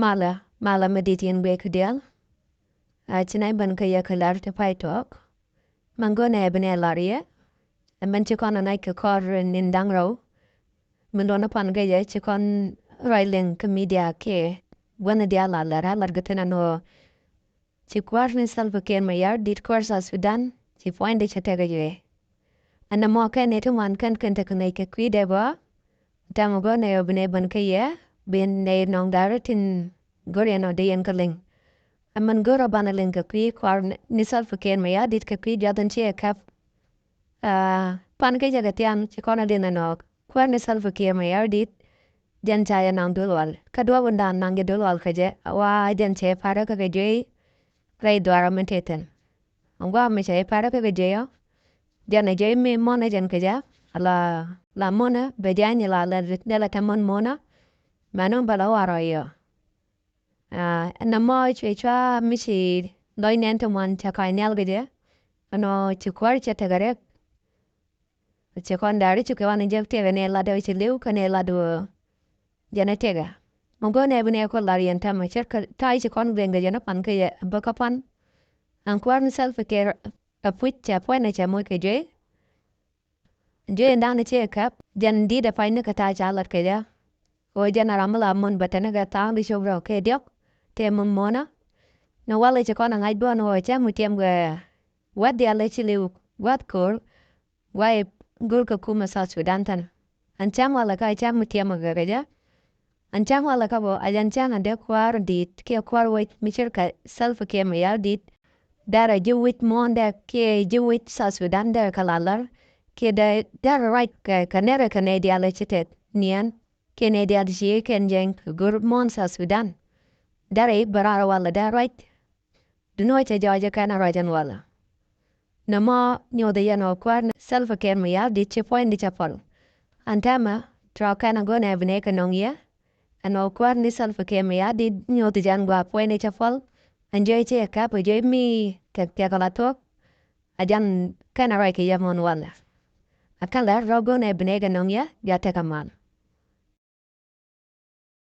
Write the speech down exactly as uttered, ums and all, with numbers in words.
Malɛ, malɛ mi dit yɛn guic kɛ diaal. A ci nɛy ben kä yɛ kɛ lar ti pay tɔk. Mɛn go̱o̱nɛ bi nɛy lar yɛ. Ɛ mɛn ci kɔn a nac kɛ kɔr ni̱n da̱ŋ rɛw. Min luɔn a pan kɛ yɛ ci kɔn ruac liŋ kä media kɛ. Gua̱n diaal a lar a lar kɛ thin a nɔ. Ci kuäär ni Salva Kiir Mayardit kuäär South Sudan ci puɔ̱nydɛ cɛ tekɛ juɛ. Ɛn ɛmɔ kɛn ni ti ŋuan kɛn kɛn tekɛ ŋäc kɛ kui̱dɛ bä. Tɛmɛ go̱o̱nɛ ɔ bi nɛy ben kä yɛ bi nɛy nɔŋ da̱rä tin go̱r yɛn ɔ dee yɛn kä liŋ. Ɛmɛn go̱r ɔ banɛ liŋ kɛ kui̱ kuäär ni Salva Kiir Mayardit kɛ kui̱ juath in ci ɛ käp. Aa, pan kä jɛ kɛ thian ci kɔn a liŋ ɛnɔ kuäär ni Salva Kiir Mayardit. Jɛn ca jɛ naŋ duël wal kä duɔ̱ɔ̱p in da̱a̱n naŋ jɛ duël wal kä jɛ wa jɛn cɛ parä kä kɛ juey. Rɛy dhuaarä min te thi̱n. Ɛn gua̱a̱ mi cɛ jɛ parä kä kɛ juey ɔ. Jɛn ɛ juey mi muɔ̱nä jɛn kɛ jɛ. La, la muɔ̱nä bɛ jɛ nyɛ la lɛ lɛ tɛ muɔ̱n muɔ̱nä. Mɛn ɔ bɛ la warɔ yɔ. Aa, ɛn ɛmɔ cuɛ cua mi ci lɔc nɛn ti muɔ̱n cɛ ka̱ny nhial kɛ jɛ. Ɛnɔ ci kuäär cɛ tekɛ rɛk. Ci kɔn da̱ri ci kɛ wan jek tëkɛ ni lat ɛ ci li̱w kä ni lat wä. Jɛn ɛ tëkɛ. Mɛ go̱o̱nɛ bi ni ɛ kɔ lar yɛn tɛmɛ cɛ kɛ ta̱a̱ ci kɔn guiɛn kɛ jɛn ɛ pan kä yɛ bä kä pan. Ɛn kuäär ni Salva Kiir ɛ puc cɛ puɔ̱nydɛ cɛ moc kɛ juey. Juey in da̱a̱n ci ɛ käp jɛn di̱t ɛ pacni kɛ ta̱a̱ ca lat kɛ jɛ. Ɣöö jɛn a ram mi la mun bä tɛn kɛ tha̱a̱ŋ di cop rɛw kɛ diɔ̱k tëë mun muɔ̱nä. Ni walɛ ci kɔn a ŋa̱c buɔ̱n ɣöö cä mi tiɛm kɛ wät diaal ɛ ci li̱w wät ko̱r. Guay go̱r kɛ kumɛ South Sudan thin. An cäŋ walɛ kä a cäŋ mi tiɛmɛ kɛ kɛ jɛ. An cäŋ walɛ kä bä a jɛn cäŋ a dee kuäär di̱i̱t kiɛ kuäär wec mi cir kɛ Salva Kiir Mayardit. Dɛrɛ ji̱ wec muɔ̱ɔ̱ndɛ kiɛ ji̱ wec South Sudan dɛrɛ kɛ la lär. Kiɛ dee dɛrɛ ruac kɛ kɛ nɛrɛ kɛ nɛy diaal ɛ ci tɛth niɛn. Kiɛ nɛy diaal ci kɛn jɛn kɛ go̱r muɔ̱ɔ̱n South Sudan. Dɛrɛ i̱ bä raar walɛ dee ruac. Duŋni ɣöö cɛ jɔɔc ɛ kɛn a ruac ɛn walɛ. Nɔmɔ nyuuth yɛn ɣöö kuäär ni Salva Kiir Mayardit ci puɔ̱nydɛ cɛ pɔl. Ɛn täämɛ tɔ̱ kɛn a go̱o̱nɛ bi nɛy kɛ nɔŋ yɛ. Ɛn ɣöö kuäär ni Salva Kiir Mayardit nyuuth jɛn gua̱a̱ puɔ̱nydɛ cɛ pɔl. Ɛn juey ci ɛ käp ɛ juey mi kɛ kɛ kɛ la thuɔ̱k. A jɛn kɛn a ruac kɛ yɛ muɔ̱n walɛ. A kɛn lɛ rɔ go̱o̱nɛ bi nɛy kɛ nɔŋ yɛ jɛ tekɛ mal.